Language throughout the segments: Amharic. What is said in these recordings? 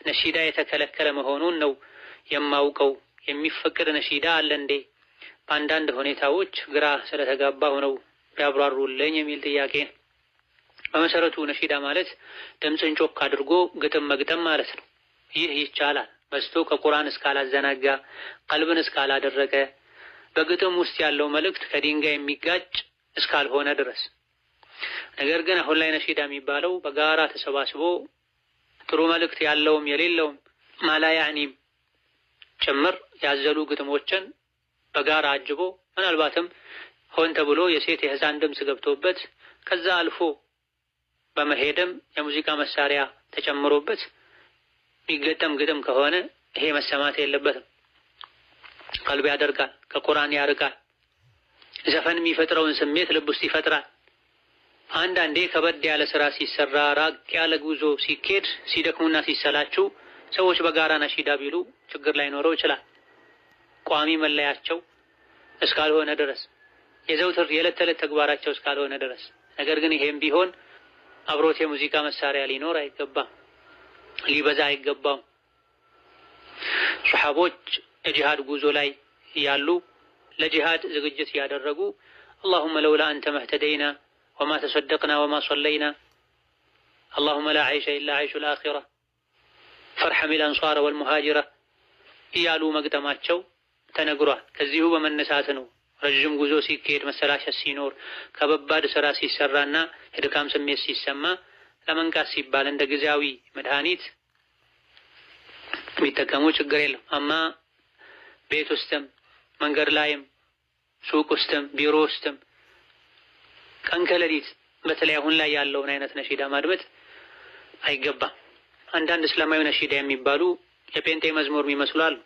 ነሺዳ የተከለከለ መሆኑን ነው የማውቀው። የሚፈቅድ ነሺዳ አለ እንዴ? በአንዳንድ ሁኔታዎች ግራ ስለተጋባሁ ነው ቢያብራሩልኝ የሚል ጥያቄ ነው። በመሰረቱ ነሺዳ ማለት ድምፅን ጮክ አድርጎ ግጥም መግጠም ማለት ነው። ይህ ይቻላል በዝቶ ከቁርአን እስካላዘናጋ፣ ቀልብን እስካላደረቀ፣ በግጥም ውስጥ ያለው መልእክት ከድንጋይ የሚጋጭ እስካልሆነ ድረስ። ነገር ግን አሁን ላይ ነሺዳ የሚባለው በጋራ ተሰባስቦ ጥሩ መልእክት ያለውም የሌለውም ማላያኒም ጭምር ያዘሉ ግጥሞችን በጋራ አጅቦ ምናልባትም ሆን ተብሎ የሴት የህፃን ድምፅ ገብቶበት ከዛ አልፎ በመሄድም የሙዚቃ መሳሪያ ተጨምሮበት የሚገጠም ግጥም ከሆነ ይሄ መሰማት የለበትም። ቀልብ ያደርጋል፣ ከቁርአን ያርቃል። ዘፈን የሚፈጥረውን ስሜት ልብ ውስጥ ይፈጥራል። አንዳንዴ ከበድ ያለ ስራ ሲሰራ፣ ራቅ ያለ ጉዞ ሲኬድ፣ ሲደክሙና ሲሰላችሁ ሰዎች በጋራ ነሺዳ ቢሉ ችግር ላይኖረው ይችላል። ቋሚ መለያቸው እስካልሆነ ድረስ፣ የዘውትር የዕለት ተዕለት ተግባራቸው እስካልሆነ ድረስ። ነገር ግን ይሄም ቢሆን አብሮት የሙዚቃ መሳሪያ ሊኖር አይገባም፣ ሊበዛ አይገባም። ሶሐቦች የጂሃድ ጉዞ ላይ ያሉ ለጂሃድ ዝግጅት እያደረጉ اللهم لولا أنت ما اهتدينا وما تصدقنا وما صلينا اللهم لا عيش إلا عيش الآخرة فارحم الأنصار والمهاجرة እያሉ መግጠማቸው ተነግሯል። ከዚሁ በመነሳት ነው ረዥም ጉዞ ሲካሄድ፣ መሰላቸት ሲኖር፣ ከባድ ስራ ሲሰራና የድካም ስሜት ሲሰማ ለመንቃት ሲባል እንደ ጊዜያዊ መድኃኒት የሚጠቀሙ ችግር የለም። አማ ቤት ውስጥም መንገድ ላይም ሱቅ ውስጥም ቢሮ ውስጥም ቀን ከሌሊት በተለይ አሁን ላይ ያለውን አይነት ነሺዳ ማድመጥ አይገባም። አንዳንድ እስላማዊ ነሺዳ የሚባሉ የጴንጤ መዝሙር የሚመስሉ አሉ።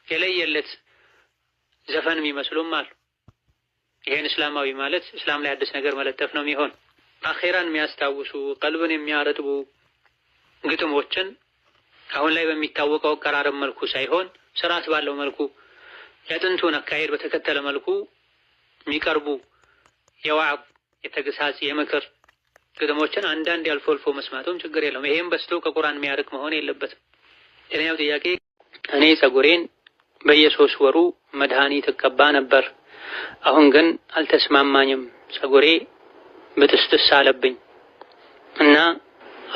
የለየለት ዘፈን የሚመስሉም አሉ። ይሄን እስላማዊ ማለት እስላም ላይ አዲስ ነገር መለጠፍ ነው የሚሆን። አኼራን የሚያስታውሱ ቀልብን የሚያረጥቡ ግጥሞችን አሁን ላይ በሚታወቀው አቀራረብ መልኩ ሳይሆን ስርዓት ባለው መልኩ የጥንቱን አካሄድ በተከተለ መልኩ የሚቀርቡ የዋዕብ፣ የተግሳጽ፣ የምክር ግጥሞችን አንዳንድ ያልፎ አልፎ መስማቱም ችግር የለውም። ይሄም በዝቶ ከቁርአን የሚያርቅ መሆን የለበትም። ሌላኛው ጥያቄ እኔ ፀጉሬን በየሶስት ወሩ መድኃኒት እቀባ ነበር። አሁን ግን አልተስማማኝም። ፀጉሬ ብጥስጥስ አለብኝ እና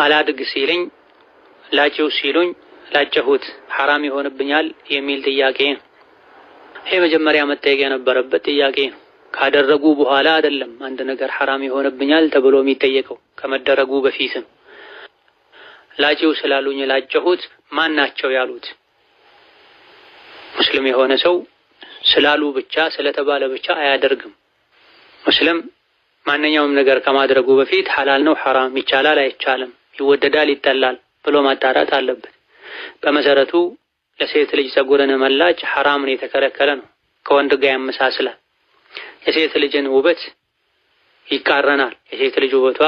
አላድግ ሲለኝ ላጭው ሲሉኝ ላጨሁት፣ ሐራም ይሆንብኛል የሚል ጥያቄ ነው። ይሄ መጀመሪያ መጠየቅ የነበረበት ጥያቄ ነው። ካደረጉ በኋላ አይደለም አንድ ነገር ሐራም ይሆንብኛል ተብሎ የሚጠየቀው፣ ከመደረጉ በፊትም። ላጭው ስላሉኝ ላጨሁት ማን ናቸው ያሉት? ሙስሊም የሆነ ሰው ስላሉ ብቻ ስለተባለ ብቻ አያደርግም። ሙስሊም ማንኛውም ነገር ከማድረጉ በፊት ሐላል ነው ሐራም፣ ይቻላል አይቻልም፣ ይወደዳል ይጠላል ብሎ ማጣራት አለበት። በመሰረቱ ለሴት ልጅ ፀጉርን መላጭ ሐራም ነው፣ የተከለከለ ነው። ከወንድ ጋር ያመሳስላል። የሴት ልጅን ውበት ይቃረናል። የሴት ልጅ ውበቷ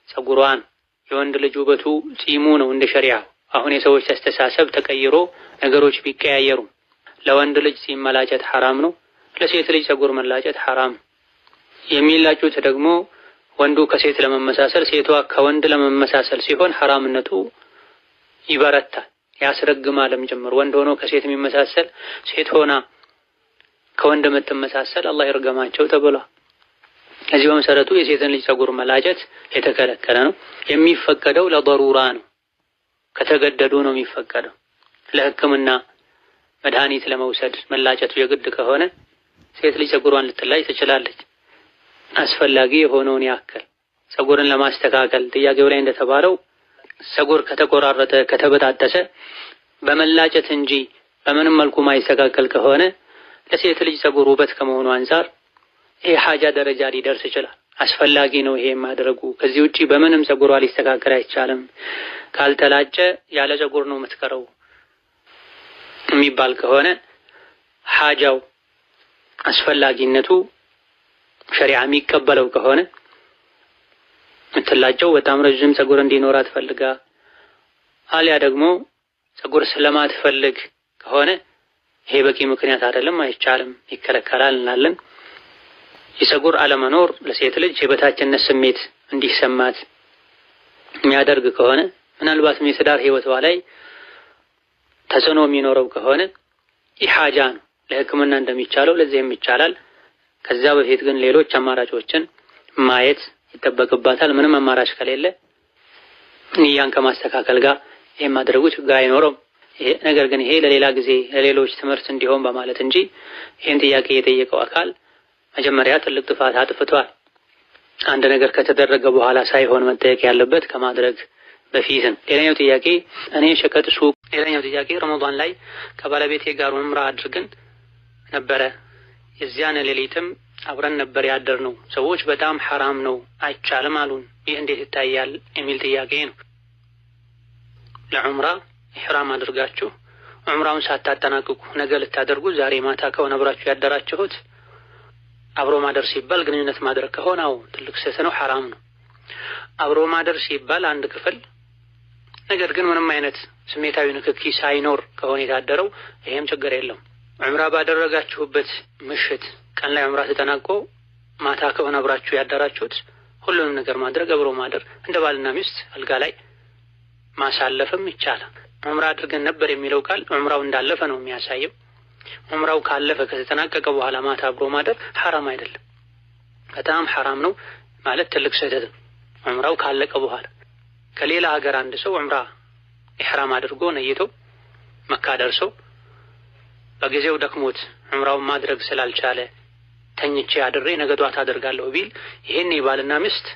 ፀጉሯ ነው። የወንድ ልጅ ውበቱ ጺሙ ነው እንደ ሸሪዓው። አሁን የሰዎች አስተሳሰብ ተቀይሮ ነገሮች ቢቀያየሩም ለወንድ ልጅ ጺም መላጨት ሐራም ነው፣ ለሴት ልጅ ፀጉር መላጨት ሐራም። የሚላጩት ደግሞ ወንዱ ከሴት ለመመሳሰል፣ ሴቷ ከወንድ ለመመሳሰል ሲሆን ሐራምነቱ ይበረታል፣ ያስረግማልም ጭምር። ወንድ ሆኖ ከሴት የሚመሳሰል፣ ሴት ሆና ከወንድ የምትመሳሰል አላህ ይርገማቸው ተብሏል። ከዚህ በመሰረቱ የሴትን ልጅ ፀጉር መላጨት የተከለከለ ነው። የሚፈቀደው ለضرورة ነው፣ ከተገደዱ ነው የሚፈቀደው። ለሕክምና መድኃኒት ለመውሰድ መላጨቱ የግድ ከሆነ ሴት ልጅ ፀጉሯን ልትላጭ ትችላለች። አስፈላጊ የሆነውን ያክል ፀጉርን ለማስተካከል፣ ጥያቄው ላይ እንደተባለው ፀጉር ከተቆራረጠ፣ ከተበጣጠሰ በመላጨት እንጂ በምንም መልኩ ማይስተካከል ከሆነ ለሴት ልጅ ፀጉር ውበት ከመሆኑ አንፃር ይሄ ሐጃ ደረጃ ሊደርስ ይችላል። አስፈላጊ ነው ይሄ ማድረጉ። ከዚህ ውጪ በምንም ፀጉሯ ሊስተካከል አይቻልም። ካልተላጨ ያለ ፀጉር ነው የምትቀረው የሚባል ከሆነ ሐጃው አስፈላጊነቱ ሸሪዓ የሚቀበለው ከሆነ፣ የምትላጨው በጣም ረዥም ፀጉር እንዲኖራት ፈልጋ አሊያ ደግሞ ፀጉር ስለማትፈልግ ከሆነ ይሄ በቂ ምክንያት አይደለም፣ አይቻልም፣ ይከለከላል እንላለን። የፀጉር አለመኖር ለሴት ልጅ የበታችነት ስሜት እንዲሰማት የሚያደርግ ከሆነ፣ ምናልባትም የትዳር ህይወቷ ላይ ተጽዕኖ የሚኖረው ከሆነ ኢሓጃ ነው፣ ለሕክምና እንደሚቻለው ለዚህም ይቻላል። ከዚያ በፊት ግን ሌሎች አማራጮችን ማየት ይጠበቅባታል። ምንም አማራጭ ከሌለ ንያን ከማስተካከል ጋር ይሄን ማድረጉ ችግር አይኖረውም። ነገር ግን ይሄ ለሌላ ጊዜ ለሌሎች ትምህርት እንዲሆን በማለት እንጂ ይሄን ጥያቄ የጠየቀው አካል መጀመሪያ ትልቅ ጥፋት አጥፍቷል። አንድ ነገር ከተደረገ በኋላ ሳይሆን መጠየቅ ያለበት ከማድረግ በፊት ነው። ሌላኛው ጥያቄ እኔ ሸቀጥ ሱቅ ሌላኛው ጥያቄ ረመዳን ላይ ከባለቤቴ ጋር ዑምራ አድርገን ነበረ። የዚያን ሌሊትም አብረን ነበር ያደርነው። ሰዎች በጣም ሐራም ነው አይቻልም አሉን። ይህ እንዴት ይታያል የሚል ጥያቄ ነው። ለዑምራ ኢሕራም አድርጋችሁ ዑምራውን ሳታጠናቅቁ ነገ ልታደርጉ ዛሬ ማታ ከሆነ አብራችሁ ያደራችሁት አብሮ ማደር ሲባል ግንኙነት ማድረግ ከሆነ አዎ ትልቅ ስህተት ነው፣ ሐራም ነው። አብሮ ማደር ሲባል አንድ ክፍል ነገር ግን ምንም አይነት ስሜታዊ ንክኪ ሳይኖር ከሆነ የታደረው ይሄም ችግር የለውም። ዑምራ ባደረጋችሁበት ምሽት ቀን ላይ ዑምራ ተጠናቆ ማታ ከሆነ አብራችሁ ያደራችሁት ሁሉንም ነገር ማድረግ አብሮ ማደር እንደ ባልና ሚስት አልጋ ላይ ማሳለፍም ይቻላል። ዑምራ አድርገን ነበር የሚለው ቃል ዑምራው እንዳለፈ ነው የሚያሳየው። ዑምራው ካለፈ ከተጠናቀቀ በኋላ ማታ አብሮ ማደር ሐራም አይደለም። በጣም ሐራም ነው ማለት ትልቅ ስህተት ነው። ዑምራው ካለቀ በኋላ ከሌላ ሀገር አንድ ሰው ዑምራ ኢሕራም አድርጎ ነይቶ መካ ደርሶ በጊዜው ደክሞት ዑምራውን ማድረግ ስላልቻለ ተኝቼ አድሬ ነገ ጧት አደርጋለሁ ቢል ይሄን የባልና ሚስት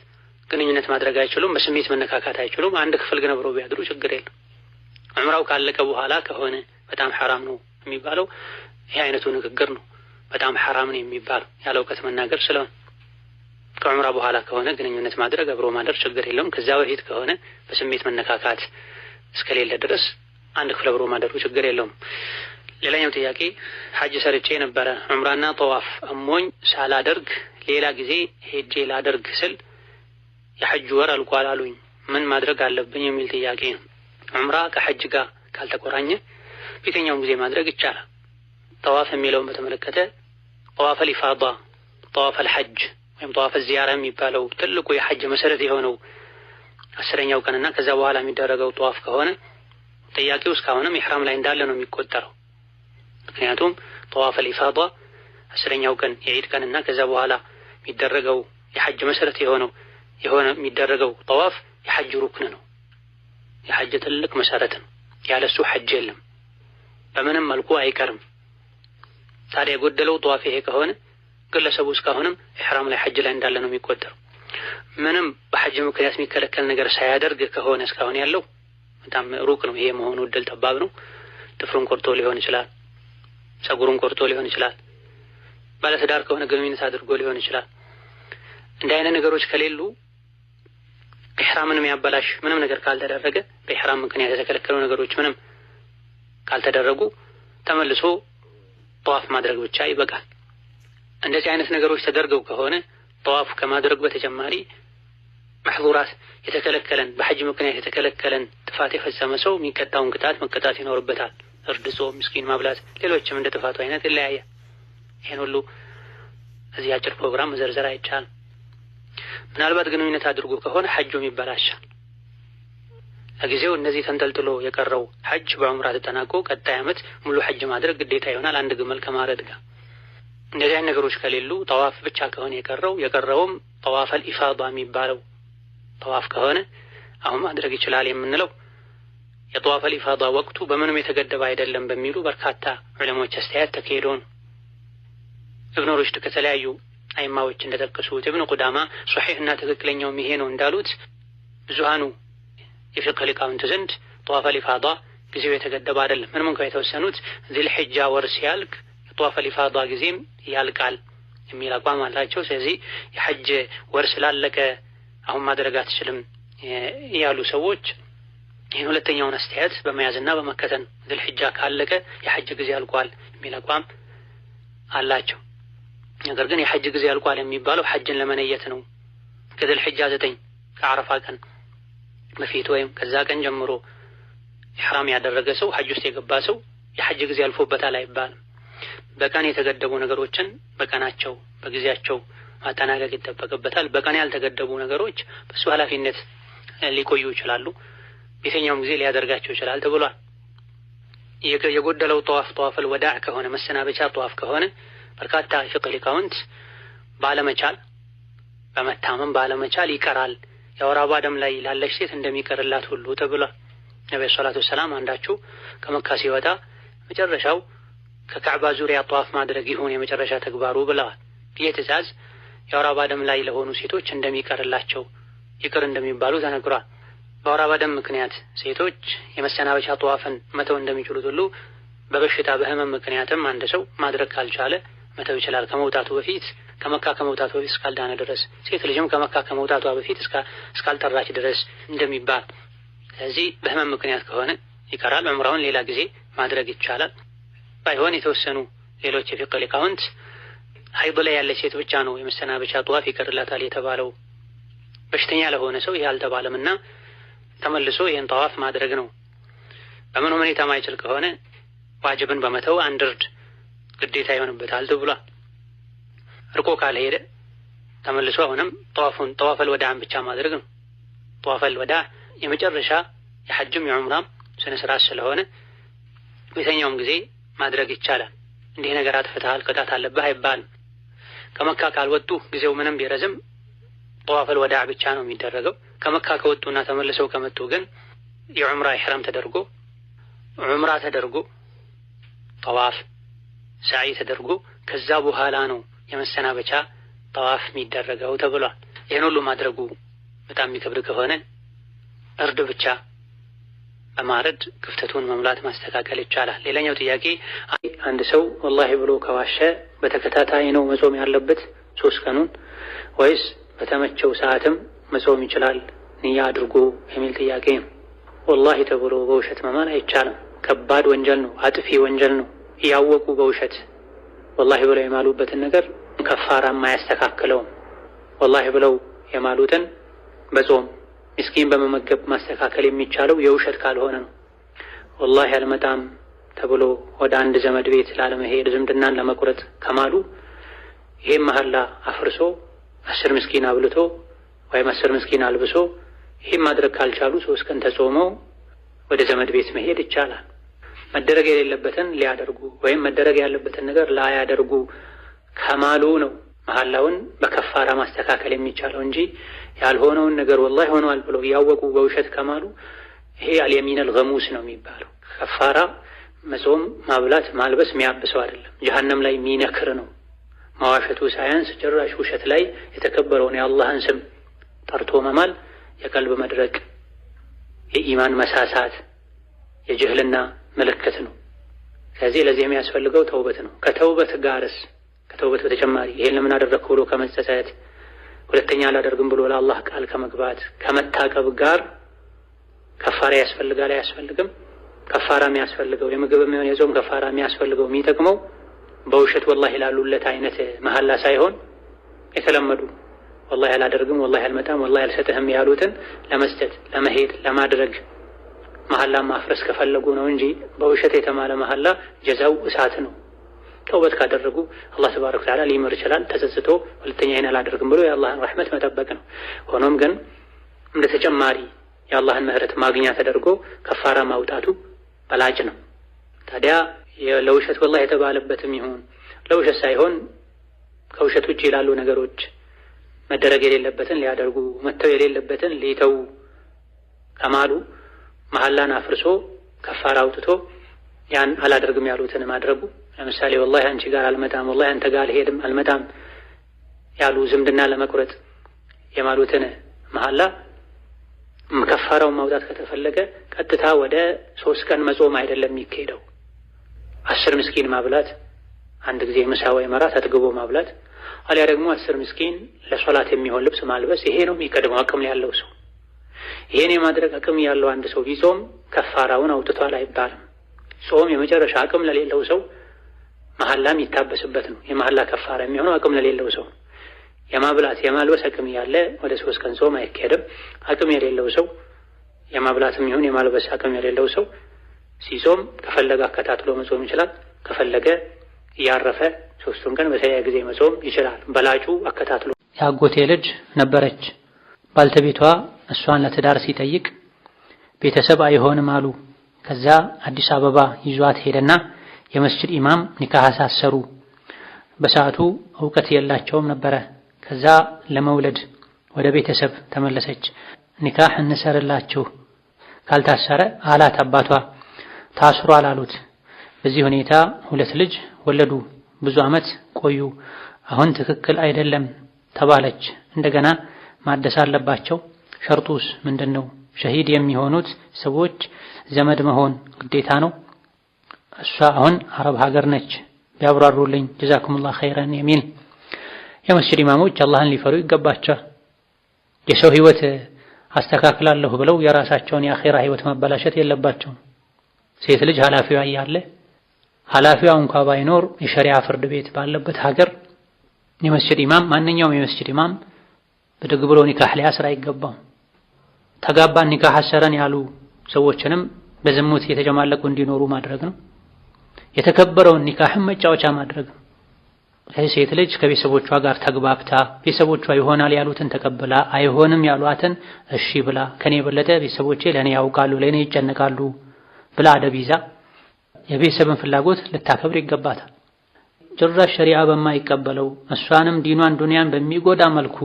ግንኙነት ማድረግ አይችሉም፣ በስሜት መነካካት አይችሉም። አንድ ክፍል ግን አብረው ቢያድሩ ችግር የለም። ዑምራው ካለቀ በኋላ ከሆነ በጣም ሐራም ነው የሚባለው ይሄ አይነቱ ንግግር ነው። በጣም ሐራም ነው የሚባለው ያለ እውቀት መናገር ስለሆነ ከዑምራ በኋላ ከሆነ ግንኙነት ማድረግ አብሮ ማደር ችግር የለውም። ከዚያ በፊት ከሆነ በስሜት መነካካት እስከሌለ ድረስ አንድ ክፍል አብሮ ማደሩ ችግር የለውም። ሌላኛው ጥያቄ ሐጅ ሰርቼ ነበረ ዑምራና ጠዋፍ አሞኝ ሳላደርግ ሌላ ጊዜ ሄጄ ላደርግ ስል የሐጅ ወር አልቋል አሉኝ። ምን ማድረግ አለብኝ የሚል ጥያቄ ነው። ዑምራ ከሐጅ ጋር ካልተቆራኘ በየትኛውም ጊዜ ማድረግ ይቻላል። ጠዋፍ የሚለውን በተመለከተ طواف الإفاضة፣ طواف الحج ወይም طواف الزيارة የሚባለው ትልቁ የሐጅ መሰረት የሆነው 10ኛው ቀንና ከዛ በኋላ የሚደረገው ጠዋፍ ከሆነ ጥያቄው እስካሁንም ኢሕራም ላይ እንዳለ ነው የሚቆጠረው። ምክንያቱም طواف الإفاضة 10ኛው ቀን የዒድ ቀንና ከዛ በኋላ የሚደረገው የሐጅ መሰረት የሆነው የሚደረገው ጠዋፍ የሐጅ ሩክን ነው። የሐጅ ትልቅ መሰረት ነው። ያለሱ ሐጅ የለም፣ በምንም መልኩ አይቀርም። ታዲያ የጎደለው ጠዋፍ ይሄ ከሆነ ግለሰቡ እስካሁንም ኢሕራም ላይ ሐጅ ላይ እንዳለ ነው የሚቆጠረው። ምንም በሐጅ ምክንያት የሚከለከል ነገር ሳያደርግ ከሆነ እስካሁን ያለው በጣም ሩቅ ነው። ይሄ መሆኑ እድል ጠባብ ነው። ጥፍሩን ቆርጦ ሊሆን ይችላል፣ ፀጉሩን ቆርጦ ሊሆን ይችላል፣ ባለትዳር ከሆነ ግንኙነት አድርጎ ሊሆን ይችላል። እንዲህ አይነት ነገሮች ከሌሉ ኢሕራምን የሚያበላሽ ምንም ነገር ካልተደረገ፣ በኢሕራም ምክንያት የተከለከሉ ነገሮች ምንም ካልተደረጉ ተመልሶ ጠዋፍ ማድረግ ብቻ ይበቃል። እንደዚህ አይነት ነገሮች ተደርገው ከሆነ ጠዋፍ ከማድረግ በተጨማሪ መሕዙራት የተከለከለን በሐጅ ምክንያት የተከለከለን ጥፋት የፈጸመ ሰው የሚቀጣውን ቅጣት መቀጣት ይኖርበታል። እርድ፣ ጾም፣ ምስኪን ማብላት፣ ሌሎችም እንደ ጥፋቱ አይነት ይለያያል። ይሄን ሁሉ እዚህ አጭር ፕሮግራም መዘርዘር አይቻልም። ምናልባት ግንኙነት አድርጎ ከሆነ ሐጁም ይበላሻል። ለጊዜው እነዚህ ተንጠልጥሎ የቀረው ሐጅ በዑምራ ተጠናቆ ቀጣይ ዓመት ሙሉ ሐጅ ማድረግ ግዴታ ይሆናል አንድ ግመል ከማረድ ጋር። እንደዚህ አይነት ነገሮች ከሌሉ ጠዋፍ ብቻ ከሆነ የቀረውም طواف الإفاضة የሚባለው ጠዋፍ ከሆነ አሁን ማድረግ ይችላል የምንለው የ طواف الإفاضة ወቅቱ በምንም የተገደበ አይደለም በሚሉ በርካታ ዑለሞች አስተያየት ተካሂዶ ነው። ኢብኑ ሩሽድ ከተለያዩ አይማዎች እንደጠቀሱት ኢብኑ ቁዳማ ሶሒህ እና ትክክለኛውም ይሄ ነው እንዳሉት ብዙሃኑ የፊቅህ ሊቃውንት ዘንድ طواف الإفاضة ጊዜው የተገደበ አይደለም። ምንም እንኳን የተወሰኑት ዚል ሒጃ ወር ሲያልቅ የ طواف الإفاضة ጊዜም ያልቃል የሚል አቋም አላቸው። ስለዚህ የሐጅ ወር ስላለቀ አሁን ማድረግ አትችልም ያሉ ሰዎች ይህን ሁለተኛውን አስተያየት በመያዝና በመከተል ዚል ሒጃ ካለቀ የሐጅ ጊዜ አልቋል የሚል አቋም አላቸው። ነገር ግን የሐጅ ጊዜ አልቋል የሚባለው ሐጅን ለመነየት ነው። ከዚል ሒጃ 9 ከዓረፋ ቀን በፊት ወይም ከዛ ቀን ጀምሮ ኢሕራም ያደረገ ሰው ሐጅ ውስጥ የገባ ሰው የሐጅ ጊዜ አልፎበታል አይባልም። በቀን የተገደቡ ነገሮችን በቀናቸው በጊዜያቸው ማጠናቀቅ ይጠበቅበታል። በቀን ያልተገደቡ ነገሮች በሱ ኃላፊነት ሊቆዩ ይችላሉ። በየትኛውም ጊዜ ሊያደርጋቸው ይችላል ተብሏል። የጎደለው ጠዋፍ طواف الوداع ከሆነ፣ መሰናበቻ ጠዋፍ ከሆነ፣ በርካታ የፊቅህ ሊቃውንት ባለመቻል፣ በመታመም ባለመቻል ይቀራል። የወር አበባ ደም ላይ ላለች ሴት እንደሚቀርላት ሁሉ ተብሏል። ነቢ الصلاة والسلام አንዳችሁ ከመካ ሲወጣ መጨረሻው ከካዕባ ዙሪያ ጠዋፍ ማድረግ ይሁን የመጨረሻ ተግባሩ ብለዋል። ይህ ትዕዛዝ የወር አበባ ደም ላይ ለሆኑ ሴቶች እንደሚቀርላቸው፣ ይቅር እንደሚባሉ ተነግሯል። በወር አበባ ደም ምክንያት ሴቶች የመሰናበቻ ጠዋፍን መተው እንደሚችሉት ሁሉ በበሽታ በህመም ምክንያትም አንድ ሰው ማድረግ ካልቻለ መተው ይችላል። ከመውጣቱ በፊት፣ ከመካ ከመውጣቱ በፊት እስካልዳነ ድረስ፣ ሴት ልጅም ከመካ ከመውጣቷ በፊት እስካልጠራች ድረስ እንደሚባል። ስለዚህ በህመም ምክንያት ከሆነ ይቀራል። ዑምራውን ሌላ ጊዜ ማድረግ ይቻላል። ባይሆን የተወሰኑ ሌሎች የፊቅህ ሊቃውንት ሀይድ ላይ ያለች ሴት ብቻ ነው የመሰናበቻ ጠዋፍ ይቀርላታል የተባለው፣ በሽተኛ ለሆነ ሰው ይህ አልተባለምና ተመልሶ ይህን ጠዋፍ ማድረግ ነው። በምን ሁኔታ ማይችል ከሆነ ዋጅብን በመተው አንድ እርድ ግዴታ ይሆንበታል ተብሏል። እርቆ ካልሄደ ተመልሶ አሁንም ጠዋፉን طواف الوداع ን ብቻ ማድረግ ነው። طواف الوداع የመጨረሻ የሐጅም የዑምራም ስነ ስርዓት ስለሆነ በየትኛውም ጊዜ ማድረግ ይቻላል። እንዲህ ነገር አጥፍተሃል ቅጣት አለብህ አይባልም። ከመካ ካልወጡ ጊዜው ምንም ቢረዝም طواف الوداع ብቻ ነው የሚደረገው። ከመካ ከወጡና ተመልሰው ከመጡ ግን የዑምራ ኢሕራም ተደርጎ፣ ዑምራ ተደርጎ፣ ጠዋፍ ሳዒ ተደርጎ ከዛ በኋላ ነው የመሰናበቻ ጠዋፍ የሚደረገው ተብሏል። ይህን ሁሉ ማድረጉ በጣም የሚከብድ ከሆነ እርድ ብቻ በማረድ ክፍተቱን መሙላት፣ ማስተካከል ይቻላል። ሌላኛው ጥያቄ፣ አንድ ሰው ወላሂ ብሎ ከዋሸ በተከታታይ ነው መጾም ያለበት 3 ቀኑን ወይስ በተመቸው ሰዓትም መጾም ይችላል ንያ አድርጎ የሚል ጥያቄ ነው። ወላሂ ተብሎ በውሸት መማል አይቻልም። ከባድ ወንጀል ነው፣ አጥፊ ወንጀል ነው። እያወቁ በውሸት ወላሂ ብለው የማሉበትን ነገር ከፋራ አያስተካክለውም። ወላሂ ብለው የማሉትን በጾም፣ ምስኪን በመመገብ ማስተካከል የሚቻለው የውሸት ካልሆነ ነው። ወላሂ አልመጣም ተብሎ ወደ አንድ ዘመድ ቤት ላለመሄድ፣ ዝምድናን ለመቁረጥ ከማሉ ይሄም መሐላ አፍርሶ 10 ምስኪን አብልቶ ወይም 10 ምስኪን አልብሶ፣ ይህም ማድረግ ካልቻሉ 3 ቀን ተጾመው ወደ ዘመድ ቤት መሄድ ይቻላል። መደረግ የሌለበትን ሊያደርጉ ወይም መደረግ ያለበትን ነገር ላያደርጉ ከማሉ ነው መሐላውን በከፋራ ማስተካከል የሚቻለው እንጂ ያልሆነውን ነገር ወላሂ ሆኗል ብለው እያወቁ በውሸት ከማሉ ይሄ اليمين الغموس ነው የሚባለው። ከፋራ መጾም፣ ማብላት፣ ማልበስ የሚያብሰው አይደለም፣ ጀሀነም ላይ የሚነክር ነው። መዋሸቱ ሳያንስ ጭራሽ ውሸት ላይ የተከበረውን የአላህን ስም ጠርቶ መማል የቀልብ መድረቅ፣ የኢማን መሳሳት፣ የጅህልና ምልክት ነው። ስለዚህ ለዚህ የሚያስፈልገው ተውበት ነው። ከተውበት ጋርስ፣ ከተውበት በተጨማሪ ይሄን ለምን አደረግኩ ብሎ ከመጸጸት፣ ሁለተኛ አላደርግም ብሎ ለአላህ ቃል ከመግባት፣ ከመታቀብ ጋር ከፋራ ያስፈልጋል አያስፈልግም? ከፋራ የሚያስፈልገው፣ የምግብ የሚሆን የጾም ከፋራ የሚያስፈልገው፣ የሚጠቅመው በውሸት ወላሂ ላሉለት አይነት መሐላ ሳይሆን የተለመዱ ወላሂ አላደርግም፣ ወላሂ አልመጣም፣ ወላሂ አልሰጥህም ያሉትን ለመስጠት፣ ለመሄድ፣ ለማድረግ መሐላ ማፍረስ ከፈለጉ ነው እንጂ በውሸት የተማለ መሐላ ጀዛው እሳት ነው። ተውበት ካደረጉ አላህ تبارك وتعالى ሊምር ይችላል። ተጸጽቶ ሁለተኛ ይሄን አላደርግም ብሎ የአላህን ረሕመት መጠበቅ ነው። ሆኖም ግን እንደ ተጨማሪ የአላህን ምህረት ማግኛ ተደርጎ ከፋራ ማውጣቱ በላጭ ነው። ታዲያ ለውሸት ወላሂ የተባለበትም ይሁን ለውሸት ሳይሆን ከውሸት ውጭ ላሉ ነገሮች መደረግ የሌለበትን ሊያደርጉ፣ መተው የሌለበትን ሊተው ከማሉ መሐላን አፍርሶ ከፋራ አውጥቶ ያን አላደርግም ያሉትን ማድረጉ፣ ለምሳሌ ወላሂ አንቺ ጋር አልመጣም፣ ወላሂ አንተ ጋር አልሄድም፣ አልመጣም ያሉ ዝምድና ለመቁረጥ የማሉትን መሐላ ከፋራውን ማውጣት ከተፈለገ ቀጥታ ወደ 3 ቀን መጾም አይደለም የሚካሄደው። 10 ምስኪን ማብላት፣ አንድ ጊዜ ምሳ ወይ መራት አጥግቦ ማብላት፣ አሊያ ደግሞ 10 ምስኪን ለሶላት የሚሆን ልብስ ማልበስ። ይሄ ነው የሚቀድመው አቅም ያለው ሰው። ይሄን የማድረግ አቅም ያለው አንድ ሰው ቢጾም ከፋራውን አውጥቷል አይባልም። ጾም የመጨረሻ አቅም ለሌለው ሰው መሐላ የሚታበስበት ነው። የመሐላ ከፋራ የሚሆነው አቅም ለሌለው ሰው። የማብላት የማልበስ አቅም ያለ ወደ 3 ቀን ጾም አይካሄድም። አቅም የሌለው ሰው፣ የማብላትም ይሁን የማልበስ አቅም የሌለው ሰው ሲጾም ከፈለገ አከታትሎ መጾም ይችላል። ከፈለገ እያረፈ ሶስቱን ቀን በተለያየ ጊዜ መጾም ይችላል። በላጩ አከታትሎ። የአጎቴ ልጅ ነበረች። ባልተቤቷ እሷን ለትዳር ሲጠይቅ ቤተሰብ አይሆንም አሉ። ከዛ አዲስ አበባ ይዟት ሄደና የመስጂድ ኢማም ኒካህ አሳሰሩ። በሰዓቱ እውቀት የላቸውም ነበረ። ከዛ ለመውለድ ወደ ቤተሰብ ተመለሰች። ኒካህ እንሰርላችሁ ካልታሰረ አላት አባቷ። ታስሯል አሉት። በዚህ ሁኔታ ሁለት ልጅ ወለዱ። ብዙ ዓመት ቆዩ። አሁን ትክክል አይደለም ተባለች። እንደገና ማደስ አለባቸው። ሸርጡስ ምንድነው? ሸሂድ የሚሆኑት ሰዎች ዘመድ መሆን ግዴታ ነው? እሷ አሁን አረብ ሀገር ነች። ቢያብራሩልኝ ጀዛኩሙላህ ኸይረን የሚል። የመስጂድ ኢማሞች አላህን ሊፈሩ ይገባቸዋል። የሰው ህይወት አስተካክላለሁ ብለው የራሳቸውን የአኼራ ህይወት ማበላሸት የለባቸውም። ሴት ልጅ ኃላፊዋ እያለ፣ ኃላፊዋ እንኳ ባይኖር የሸሪዓ ፍርድ ቤት ባለበት ሀገር የመስጂድ ኢማም፣ ማንኛውም የመስጂድ ኢማም ብድግ ብሎ ኒካህ ሊያስር አይገባም። ተጋባን ኒካህ አሰረን ያሉ ሰዎችንም በዝሙት የተጨማለቁ እንዲኖሩ ማድረግ ነው። የተከበረውን ኒካህም መጫወቻ ማድረግ ነው። ሴት ልጅ ከቤተሰቦቿ ጋር ተግባብታ፣ ቤተሰቦቿ ይሆናል ያሉትን ተቀብላ አይሆንም ያሏትን እሺ ብላ፣ ከኔ የበለጠ ቤተሰቦቼ ለኔ ያውቃሉ፣ ለኔ ይጨነቃሉ ብላ አደብ ይዛ የቤተሰብን ፍላጎት ልታከብር ይገባታል። ጭራሽ ሸሪዓ በማይቀበለው እሷንም ዲኗን ዱንያን በሚጎዳ መልኩ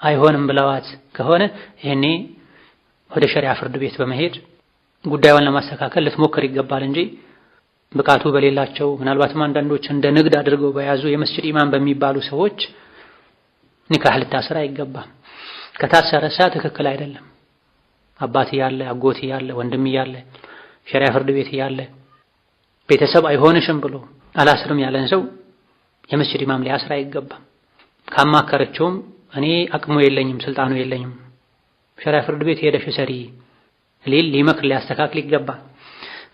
አይሆንም ብለዋት ከሆነ ይሄኔ ወደ ሸሪዓ ፍርድ ቤት በመሄድ ጉዳዩን ለማስተካከል ልትሞክር ይገባል እንጂ ብቃቱ በሌላቸው፣ ምናልባትም አንዳንዶች እንደ ንግድ አድርገው በያዙ የመስጂድ ኢማም በሚባሉ ሰዎች ኒካህ ልታስር አይገባም። ከታሰረሳ ትክክል አይደለም። አባት እያለ፣ አጎት እያለ፣ ወንድም እያለ፣ ሸሪዓ ፍርድ ቤት እያለ ቤተሰብ አይሆንሽም ብሎ አላስርም ያለን ሰው የመስጂድ ኢማም ሊያስር አይገባም። ካማከረችውም እኔ አቅሙ የለኝም፣ ስልጣኑ የለኝም፣ ሸሪዓ ፍርድ ቤት ሄደሽ ሰሪ ሊል፣ ሊመክር፣ ሊያስተካክል ይገባል።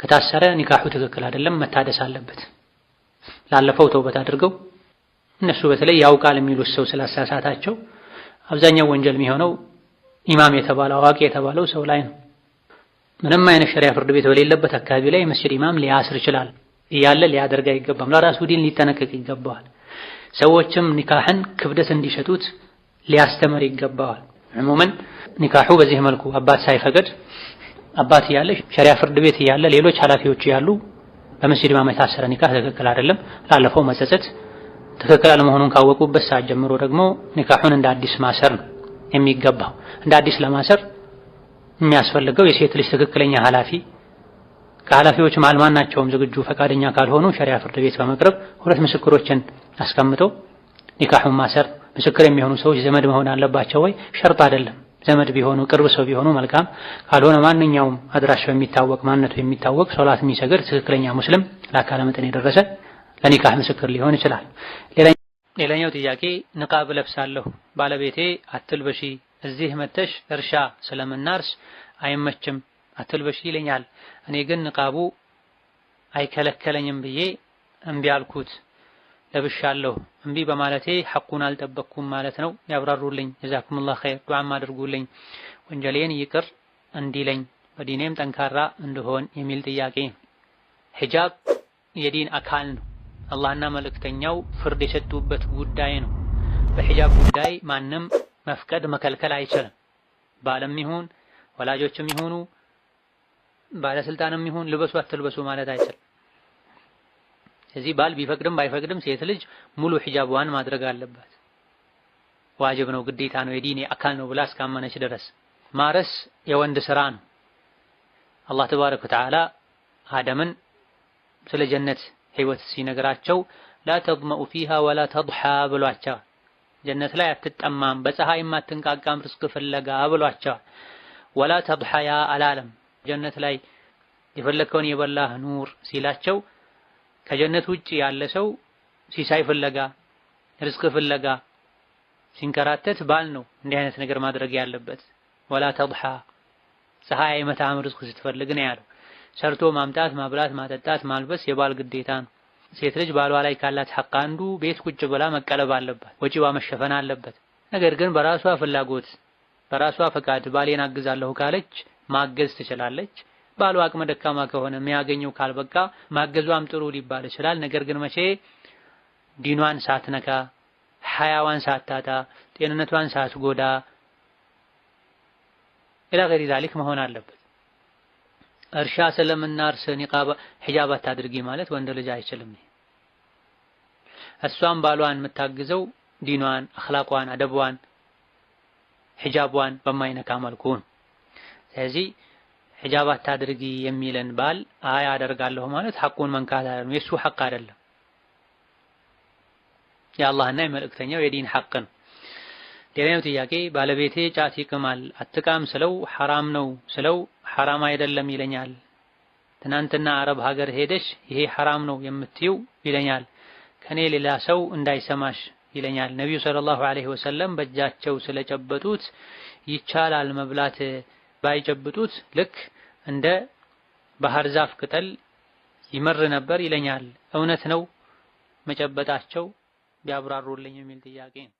ከታሰረ ኒካሑ ትክክል አይደለም፣ መታደስ አለበት። ላለፈው ተውበት አድርገው፣ እነሱ በተለይ ያውቃል የሚሉት ሰው ስላሳሳታቸው አብዛኛው ወንጀል የሚሆነው ኢማም የተባለው፣ አዋቂ የተባለው ሰው ላይ ነው። ምንም አይነት ሸሪያ ፍርድ ቤት በሌለበት አካባቢ ላይ የመስጂድ ኢማም ሊያስር ይችላል እያለ ሊያደርግ አይገባም። ለራሱ ዲን ሊጠነቀቅ ይገባዋል። ሰዎችም ኒካህን ክብደት እንዲሰጡት ሊያስተምር ይገባዋል። ዕሙመን ኒካሑ በዚህ መልኩ አባት ሳይፈቅድ፣ አባት እያለ፣ ሸሪያ ፍርድ ቤት እያለ፣ ሌሎች ኃላፊዎች እያሉ በመስጂድ ኢማም የታሰረ ኒካህ ትክክል አይደለም። ላለፈው መጸጸት፣ ትክክል አለመሆኑን ካወቁበት ሰዓት ጀምሮ ደግሞ ኒካሑን እንደ አዲስ ማሰር ነው የሚገባው። እንደ አዲስ ለማሰር የሚያስፈልገው የሴት ልጅ ትክክለኛ ኃላፊ፣ ከኃላፊዎች መሃል ማናቸውም ዝግጁ ፈቃደኛ ካልሆኑ ሸሪያ ፍርድ ቤት በመቅረብ ሁለት ምስክሮችን አስቀምጦ ኒካሑን ማሰር። ምስክር የሚሆኑ ሰዎች ዘመድ መሆን አለባቸው ወይ? ሸርጥ አይደለም። ዘመድ ቢሆኑ፣ ቅርብ ሰው ቢሆኑ መልካም፣ ካልሆነ ማንኛውም አድራሻው የሚታወቅ፣ ማንነቱ የሚታወቅ፣ ሶላት የሚሰግድ ትክክለኛ ሙስሊም፣ ለአካለ መጠን የደረሰ ለኒካህ ምስክር ሊሆን ይችላል። ሌላኛው ጥያቄ ንቃብ እለብሳለሁ፣ ባለቤቴ አትልበሺ፣ እዚህ መተሽ እርሻ ስለምናርስ አይመችም፣ አትልበሺ ይለኛል። እኔ ግን ንቃቡ አይከለከለኝም ብዬ እምቢ አልኩት፣ ለብሻለሁ። እምቢ በማለቴ ሐቁን አልጠበቅኩም ማለት ነው? ያብራሩልኝ። ጀዛኩሙላህ ኸይር፣ ዱዓም አድርጉልኝ ወንጀሌን ይቅር እንዲለኝ፣ በዲኔም ጠንካራ እንድሆን የሚል ጥያቄ። ሂጃብ የዲን አካል ነው። አላህና መልእክተኛው ፍርድ የሰጡበት ጉዳይ ነው። በሂጃብ ጉዳይ ማንም መፍቀድ መከልከል አይችልም። ባልም ይሁን፣ ወላጆችም ይሁኑ፣ ባለስልጣንም ይሁን ልበሱ አትልበሱ ማለት አይችልም። እዚህ ባል ቢፈቅድም ባይፈቅድም ሴት ልጅ ሙሉ ሂጃቧን ማድረግ አለባት። ዋጅብ ነው፣ ግዴታ ነው፣ የዲኔ አካል ነው ብላ እስካመነች ድረስ። ማረስ የወንድ ስራ ነው። አላህ ተባረከ ወተዓላ አደምን ስለ ጀነት ህይወት ሲነግራቸው ላ ተድመኡ ፊሃ ወላ ተድሓ ብሏቸዋል። ጀነት ላይ አትጠማም፣ በፀሐይም አትንቃቃም ርስቅ ፍለጋ ብሏቸዋል። ወላ ተድሓያ አላለም። ጀነት ላይ የፈለግከውን የበላህ ኑር ሲላቸው ከጀነት ውጭ ያለ ሰው ሲሳይ ፍለጋ፣ ርዝቅ ፍለጋ ሲንከራተት ባል ነው እንዲህ አይነት ነገር ማድረግ ያለበት። ወላ ተድሓ፣ ፀሐይ አይመታህም ርዝቅ ስትፈልግ ነው ያለው። ሰርቶ ማምጣት፣ ማብላት፣ ማጠጣት፣ ማልበስ የባል ግዴታ ነው። ሴት ልጅ ባሏ ላይ ካላት ሐቅ አንዱ ቤት ቁጭ ብላ መቀለብ አለባት፣ ወጪዋ መሸፈን አለበት። ነገር ግን በራሷ ፍላጎት፣ በራሷ ፈቃድ ባሌን አግዛለሁ ካለች ማገዝ ትችላለች። ባሏ አቅመ ደካማ ከሆነ፣ የሚያገኘው ካልበቃ ማገዟም ጥሩ ሊባል ይችላል። ነገር ግን መቼ? ዲኗን ሳትነካ፣ ሐያዋን ሳታጣ፣ ጤንነቷን ሳትጎዳ إلى غير ذلك መሆን አለበት። እርሻ ስለምናርስ ኒቃብ ሒጃብ አታድርጊ ማለት ወንድ ልጅ አይችልም። እሷም ባሏን የምታግዘው ዲኗን፣ አኽላቋን፣ አደቧን፣ ሒጃቧን በማይነካ መልኩ ነው። ስለዚህ ሒጃብ አታድርጊ የሚለን ባል አይ አደርጋለሁ ማለት ሐቁን መንካት አይደለም፣ የሱ ሐቅ አይደለም፣ የአላህና የመልእክተኛው የዲን ሐቅ ነው። ሌላኛው ጥያቄ ባለቤቴ ጫት ይቅማል፣ አትቃም ስለው ሐራም ነው ስለው ሐራም አይደለም ይለኛል። ትናንትና አረብ ሀገር ሄደሽ ይሄ ሐራም ነው የምትይው ይለኛል። ከኔ ሌላ ሰው እንዳይሰማሽ ይለኛል። ነቢዩ ሰለላሁ ዐለይሂ ወሰለም በእጃቸው ስለጨበጡት ይቻላል መብላት፣ ባይጨብጡት ልክ እንደ ባህር ዛፍ ቅጠል ይመር ነበር ይለኛል። እውነት ነው መጨበጣቸው? ቢያብራሩልኝ የሚል ጥያቄ ነው።